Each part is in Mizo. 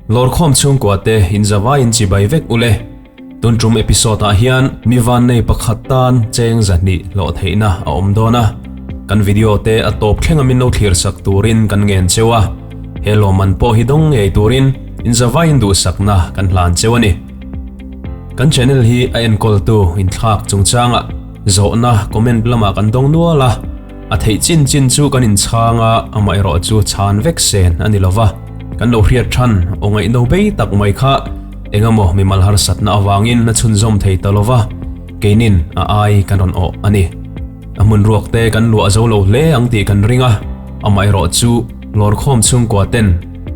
Lawrkhawm chhungkua te inzavaiin chibai vek ule. Tun tum episode ah hian mi vannei pakhat tan cheng zahnih hlawh theihna a awm dawn a. Kan video te a tawp thleng a min lo thlir sak turin kan ngen cheu a. He lawmman pawh hi dawng ngei turin inzavaiin duhsakna kan hlan cheu a ni. Kan channel hi a enkawltu inthlak chungchangah zawhna comment lamah kan dawng nual a. A theih chin chin chu kan inchhang a, amaherawh chu chhan vek sen a ni lova. Kan lo hriat than aw ngaihno bei tak mai kha engemaw mimal harsatna avangin a chhunzawm thei ta lova, keinin a ai kan rawn awh a ni. A hmun ruak te kan luah zo lo hle ang tih kan ring a, amaherawh chu lawrkhawm chhungkua ten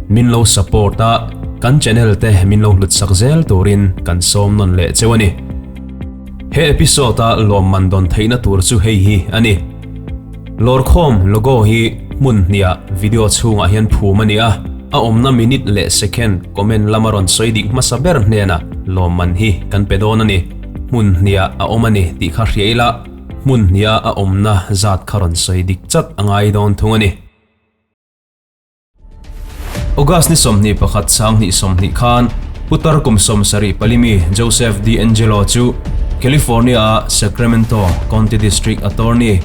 min lo support a, kan channel te min lo hlut sak zel turin kan sawm nawn leh cheu a ni. He episode a lawmman dawn theihna tur chu hei hi a ni. Lawrkhawm logo hi hmun hniah video chhungah hian phum a ni a, a awmna minute leh second comment lama rawn sawi dik hmasa ber hnenah lawmman hi kan pe dawn a ni. Hmun hniah a awm a ni tih kha hria ila, hmun hniah a awmna zat kha rawn sawi dik chat a ngai dawn thung a ni. August ni 21 sang hnih 20 khan putar kum 74 mi Joseph DeAngelo chu California-a Sacramento County District Attorney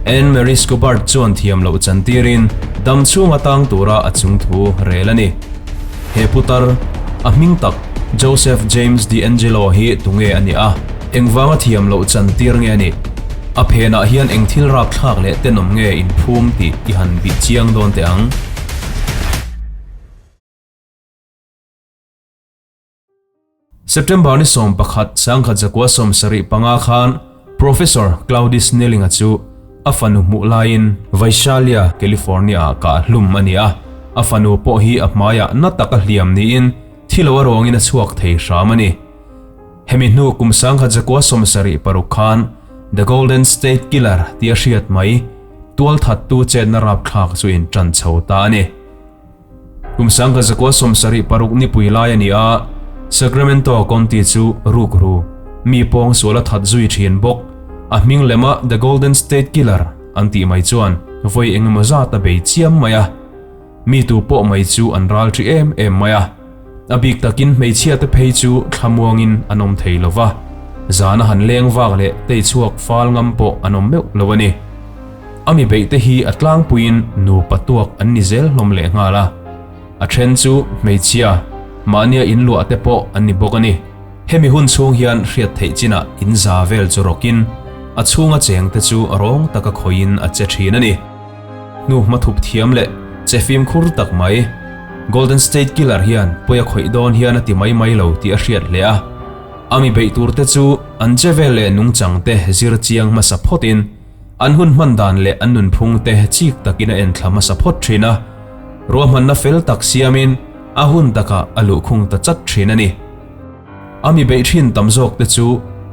Ann Marie Schubert chuan thiam loh chantirin dam chhung atang tura a chungthu rel a ni. He putar, a hming tak Joseph James DeAngelo hi tunge a ni a, engvanga thiam loh chantir nge a nih? A phenah hian eng thil rapthlak leh tenawm nge inphum tih i han bih chiang dawn teh ang. September ni 11, 1975 khan Professor Claude Snelling-a chu a fanu hmuh laiin Visalia, California-ah kah hlum a ni a. A fanu pawh hi a hmaiah na taka hliam niin thi lo a ruangin a chhuak thei hram a ni. Hemi hnu kum 1976 khan The Golden State Killer tih a hriat mai, tualthattu chetna rapthlak chu in tan chho ta a ni. Kum 1976 nipui lai a ni a, Sacramento County chu rukru, mi pawng sual a that zui thin bawk. A hming lema The Golden State Killer an tih mai chuan vawi engemaw zat a bei chiam mai a. Mi tu pawh mai chu an ral ṭhi em em mai a, a bik takin hmeichhia te phei chu thlamuangin an awm thei lo va, zana han leng vak leh tei chhuak fal ngam pawh an awm meuh lo a ni. A mi beih te hi a tlangpuiin nupa tuak an ni zel hlawm leh nghal a, a then chu hmeichhia, mahnia inluah te pawh an ni bawk a ni. Hemi hun chhung hian hriat theih chinah in za vel chu rawkin a chhunga cheng te chu rawng taka khawihin a che thin a ni. Hnu hmathup thiam leh che fimkhur tak mai. Golden State Killer hian pawi a khawih dawn hian a ti mai mai lo tih a hriat hle a. A mi beih tur te chu an che vel leh nungchang te zir chiang hmasa phawtin an hun hman dan leh an nunphung te chik takin a enthla hmasa phawt thin a. Ruahmanna fel tak siamin a hun takah a luhkhung ta chat thin a ni. A mi beih thin tam zawk te chu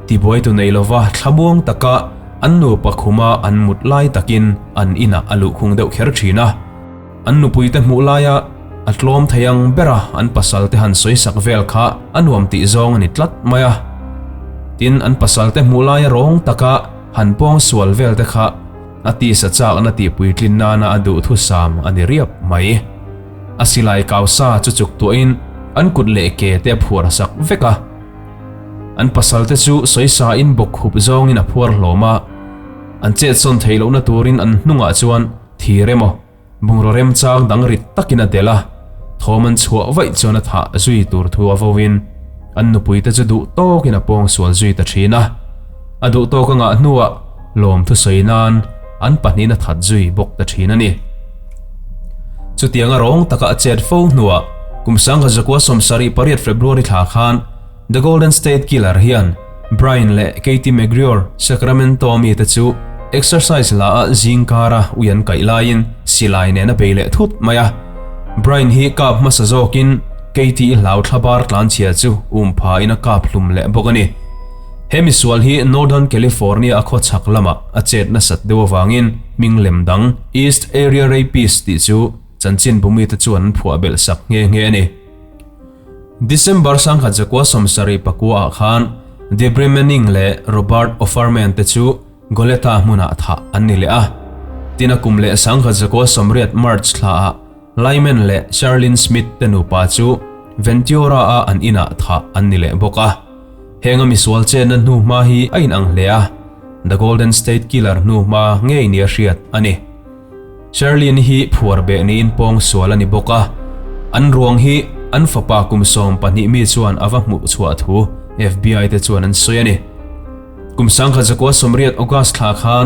tibuaitu nei lova thlamuang taka an nupa khuma an mut lai takin an inah a luhkhung deuh kher thin a. An nupui te hmuh laia a tlawm thei ang bera an pasal te han sawi sak vel kha a nuam tih zawng a ni tlat mai a. Tin, an pasal te hmuh laia rawng taka han pawng sual vel te kha a tisa chakna tihpuitlin nana a duhthusam a ni riap mai. A silai kau sa chu chuk tuahin an kut leh ke te a phuar sak vek a. An pasal te chu sawisa in bawk khup zawngin a phuar hlawm a. An chetsawn theih lohna turin an hnungah chuan thir emaw bungraw remchang dang rit takin a delh a. Thawm an chhuah vaih chuan a thah zui tur thu a vawin an nupui te chu duh tawkin a pawng sual zui ta thin a. A duh tawk a ngah hnuah lawm thusawi nan an pahnihin a that zui bawk ta thin a ni. Chutianga rawng taka a chet fo hnuah kum 1978 February thla khan The Golden State Killer hian Brian leh Katie McGreor Sacramento mi te chu exercise la a zing kara ui an kaih laiin silai nen a bei leh thut mai a. Brian hi kap hmasa zawkin Katie i hlau thlabar tlanchhia chu um phain a kap hlum leh bawk a ni. He misual hi Northern California a khawchhak lamah a chet nasat deuh avangin hming lem dang East Area Rapist tih chu chanchin bumite chuan an phuah belh sak nghe nghe a ni. December 1974 ah khan Debra Manning leh Robert Offerman te chu Goleta hmunah thah an ni leh a. Tin a kum leh 1980 March thlaah Lyman leh Charlene Smith te nupa chu Ventura-a an inah thah an ni leh bawk a. Heng a misual chenna hnuhma hi a inang hle a, The Golden State Killer hnuhma ngei nia hriat a ni. Sherlyn hi phuar beh niin pawng sual a ni bawk a, an ruang hi an fapa kum 12 mi chuan a va hmuh chhuah thu FBI te chuan an sawi a ni. Kum 1980 August thla khan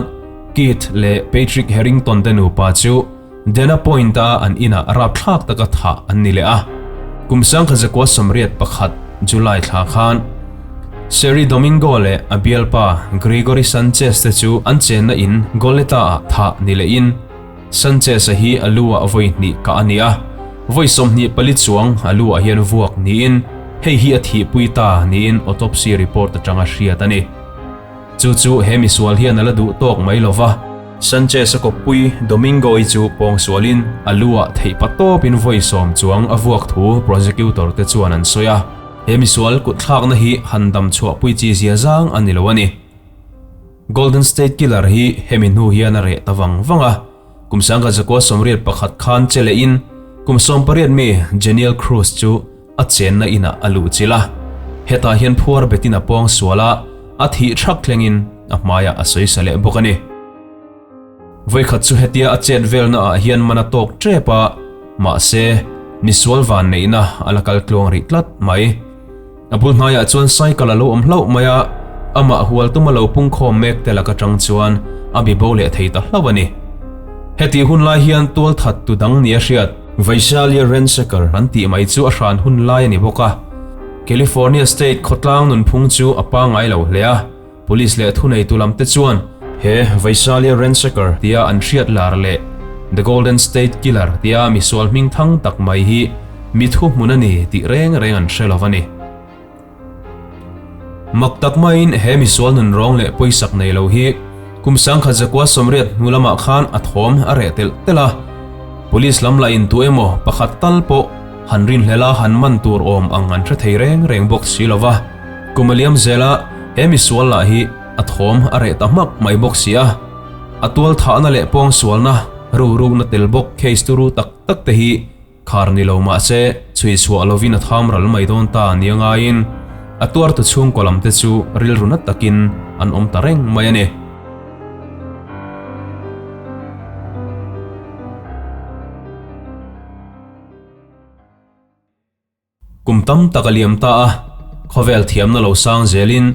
Keith leh Patrick Harrington te nupa chu Dana Point-a an inah rapthlak taka thah an ni leh a. Kum 1981 July thla khan Sherry Domingo leh a bialpa Gregory Sanchez te chu an chenna in Goleta-ah thah ni lehin Sanchez-a hi a lu-ah vawi hnih kah a ni a, vawi 24 chuang a lu-ah hian vuak niin hei hi a thihpui ta niin autopsy report atanga hriat a ni. Chu chu he misual hian a la duh tawk mai lo va. Sanchez-a kawppui Domingo-i chu pawngsualin a lu-ah theih pa tawpin vawi 10 chuang a vuak thu prosecutor te chuan an sawi a. He misual kut thlakna hi han dam chhuahpui chi zia zang a ni lo a ni. Golden State Killer hi hemi hnu hian a reh ta vang vang a, kum 1981 khan che lehin kum 18 mi Janiel Cruz chu a chenna inah a luh chilh a. Hetah hian phuar betin a pawng sual a, a thih thak thlengin a hmaiah a sawisa leh bawk a ni. Vawikhat chu hetia a chet velna ah hian man a tawk tep a, mahse, misual van neihna a la kal tluang rih tlat mai. A bul hnaiah chuan cycle a lo awm hlauh mai a, amah hual tum a lo pungkhawm mek te lak atang chuan a bi bo leh thei ta hlauh a ni. Hetih hun lai hian tual that tu dang nia hriat, Visalia Ransacker an tih mai chu a hran hun lai a ni bawk a. California state khawtlang nunphung chu a pangngai lo hle a. Police leh thuneitu lam te chuan he Visalia Ransacker tia an hriat lar leh The Golden State Killer tia misual hming thang tak mai hi mi thuhmun a ni tih reng reng an hre lo a ni. Mak tak maiin he misual nunrawng leh pawisak nei lo hi kum 1980 hnu lamah khan a thawm a reh telh telh a. Police lam lah in tu emaw pakhat tal pawh han rinhlel a han man tur awm ang an hre thei reng reng bawk si lo va. Kum a liam zela he misual lah hi a thawm a reh ta hmak mai bawk si a, a tual thahna leh pawngsualna ru rukna tel bawk case turu tak tak te hi khar ni lo mah se chhui chhuah lovin a tham ral mai dawn ta nia ngaiin a tuartu chhungkaw lam te chu rilru na takin an awm ta reng mai a ni. Kum tam tak a liam ta a, khawvel thiamna lo sang zelin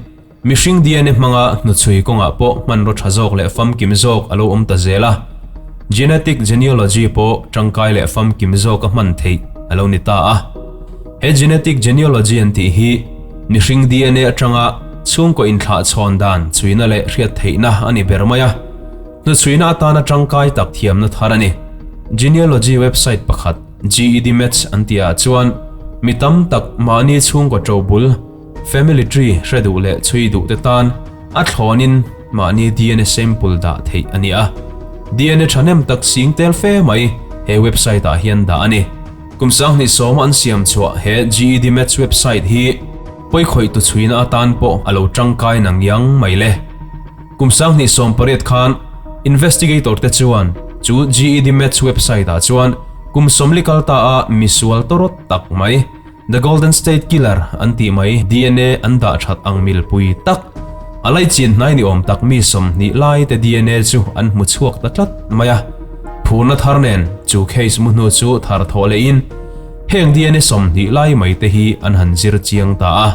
mihring DNA hmanga hnuchhui kawngah pawh hmanraw tha zawk leh famkim zawk a lo awm ta zel a. Genetic genealogy pawh tangkai leh famkim zawka hman theih a lo ni ta a. He genetic genealogy an tih hi mihring DNA atanga chhungkaw inthlahchhawn dan chhuina leh hriat theihna a ni ber mai a. Hnuchhuina atana tangkai tak thiamna thar a ni. Genealogy website pakhat. GED Match an tih ah chuan mi tam tak mahni chhungkaw to bul, family tree, hre duh leh chhui duh te tan a thlawnin mahni DNA sample dah theih a ni a. DNA thahnem tak sing tel fe mai he website ah hian dah a ni. Kum 2010 an siam chhuah he GED Match website hi pawikhawih tu chhuina atan pawh a lo tangkai nang iang mai le. Kum 2018 khan investigator te chuan chu GED Match website ah chuan kum 40 kal ta a misual tawrawt tak mai The Golden State Killer an tih mai DNA an dah that ang milpui tak a lai chin hnai ni awm tak mi 20 lai te DNA chu an hmu chhuak ta tlat mai a. Phurna thar nen chu case mu hnu chu thar thaw lehin heng DNA 20 lai mai te hi an han zir chiang ta a.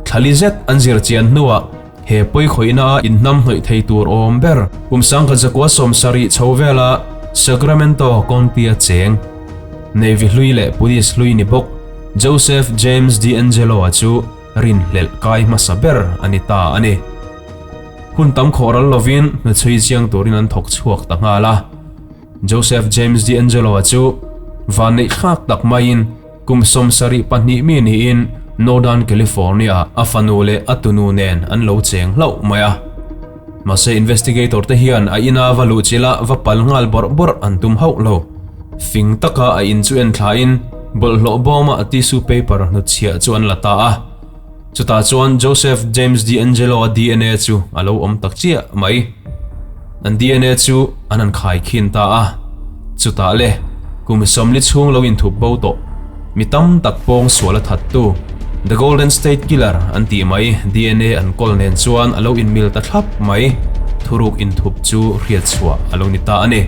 Thlali zet an zir chian hnuah He pawikhawihna a inhnam hnawih thei tur awm ber kum 1970 chho vela Sacramento County a cheng Navy hlui leh Police hlui ni bawk Joseph James DeAngelo-a chu rinhlelh kai hmasa ber a ni ta a ni. Hun tam khawh ral lovin hnuchhui chiang turin an thawk chhuak ta nghal a. Joseph James DeAngelo-a chu vanneih thlak tak maiin Kum 72 mi niin Northern California a fanu leh a tunu nen an lo cheng hlauh mai a. Mahse investigator te hian a ina va luh chila va pal nghal bawrh bawrh an tum hauh lo. Fing taka a in chu en thlain bawlhhlawh bawma a tissue paper hnutchhiah chu an la ta a. Chutah chuan Joseph James DeAngelo a DNA chu a lo awm tak chiah mai. An DNA chu an han khai khin ta a. Chutah le, kum 40 chhung lo inthup bo tawh. Mi tam tak pawng sual a thattu, The Golden State Killer an tih mai DNA an kawl nen chuan a lo inmil ta thlap mai. Thuruk inthup chu hriat chhuah a lo ni ta a ni.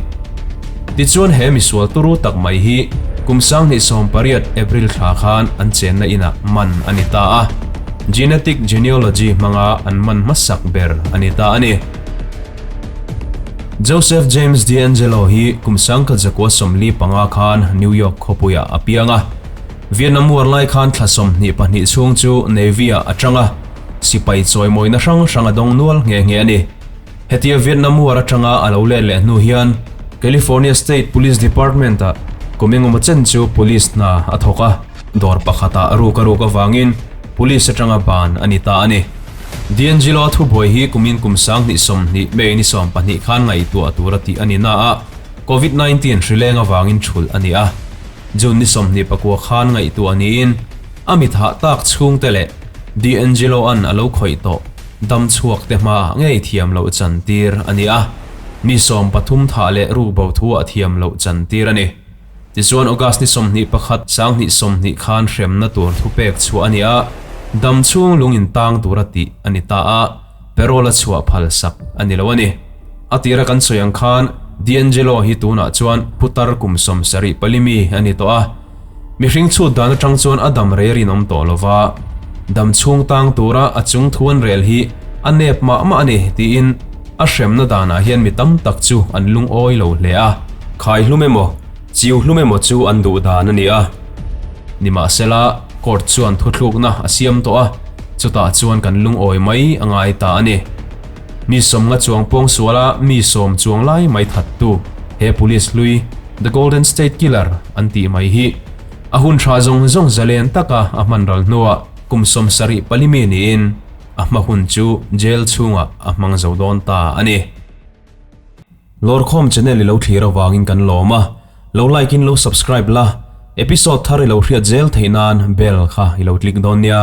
Tichuan he misual turu tak mai hi kum 2018 April thla khan an chenna inah man a ni ta a. Genetic genealogy hmanga an man hmasak ber a ni ta a ni. Joseph James DeAngelo hi kum 1945 khan New York khawpuiah a piang a. Vietnam War lai khan thla 22 chhung chu Navy-ah a tang a, sipai chawimawina hrang hrang a dawng nual nghe nghe a ni. Hetia Vietnam War atanga a lo let leh hnu hian California State Police Department-ah kum engemaw chen chu police hna a thawk a, dawr pakhatah ruk a ruk avangin police atanga ban a ni ta a ni. D'Angelo thubuai hi kumin kum 2020 May ni 12 khan ngaihtuah tura tih a ni na a, Covid 19 hrileng avangin thulh a ni a. June ni 29 khan ngaihtuah niin a mithah tak chhungte leh D'Angelo-a'n a lo khawih tawh dam chhuak te hmaah ngei thiam loh chantir a ni a, mi 13 thah leh rukbo thuah thiam loh chantir a ni. Tichuan August ni 21, 2020 khan hremna tur thupek chhuah a ni a, dam chhung lung intang tura tih a ni ta a, parole a chhuah phal sak a ni lo a ni. A tira kan sawi ang khan D'Angelo hi tunah chuan putar kum 74 mi a ni tawh a, mihring chhut dan atang chuan a dam rei rinawm tawh lova, dam chhung tang tura a chung thu an rel hi a nep mah mah a ni tiin a hremna danah hian mi tam tak chu an lungawi lo hle a. Khai hlum emaw, chiu hlum emaw chu an duh dan a ni a. Nimahsela, court chuan thuthlukna a siam tawh a, chutah chuan kan lungawi mai a ngai ta a ni. Mi sawmnga chuang pawng suala mi sawm chuang lai mai thattu he police hlui, The Golden State Killer an tih mai hi a hun tha zawng zawng zalen taka a hman ral hnuah kum 74 mi niin a hma hun chu jail chhungah a hmang zo dawn ta a ni. Lawrkhawm channel i lo thlir avangin kan lawm a, lo like in lo subscribe la, episode thar i lo hriat zel theih nan bell kha i lo click dawn nia.